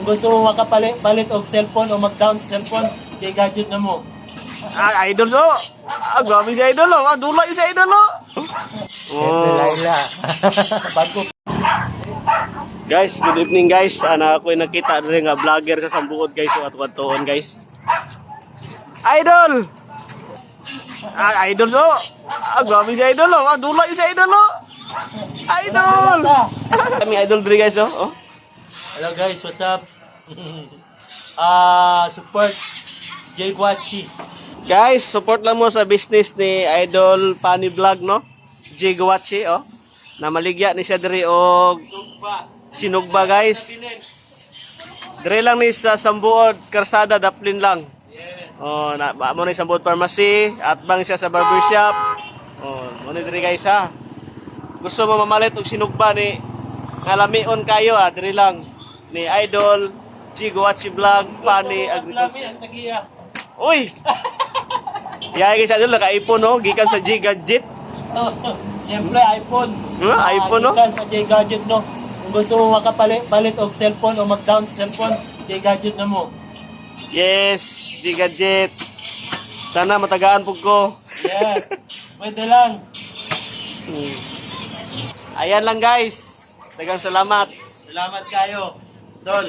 Kung gusto mo makapalit palit og cellphone o mag-down cellphone, J Gadget na mo. Ah, idol to. Ah, grabe si idol oh. Ah, dula si idol oh. Oh. Laila. Bago. Guys, good evening, guys. Ana ako nakita diri nga vlogger sa Sambuod, guys, so ato tuon, guys. Idol. Ah, idol to. Ah, grabe si idol oh. Ah, dula si idol oh. Idol. Kami idol diri, guys, oh. Oh. Hello guys, what's up? Ah, support J Guachi. Guys, support lang mo sa business ni Idol Funny Vlog, no? G Guachi, oh. Na maligya ni siya diri og sinugba, guys. Diri lang ni sa Sambuod, Karsada, Daplin lang. Oh, na ba mo ni Sambuod Pharmacy at bang siya sa barbershop. Oh, mo ni diri, guys, ha. Gusto mo mamalit og sinugba ni nga lamion kayo, ah, diri lang ni Idol G Guachi Vlog Funny Agriculture. Ang tagiya. Uy! Yay guys, idol naka-iPhone no, gikan sa G Gadget. Siyempre, iPhone. Huh? iPhone, no? Gikan sa J Gadget, no? Kung gusto mo makapalit palit og cellphone o mag-down cellphone, J Gadget na mo. Yes, G Gadget. Sana matagaan pug ko. Yes. Pwede lang. Ayan lang, guys. Daghang salamat. Salamat kayo. Dol.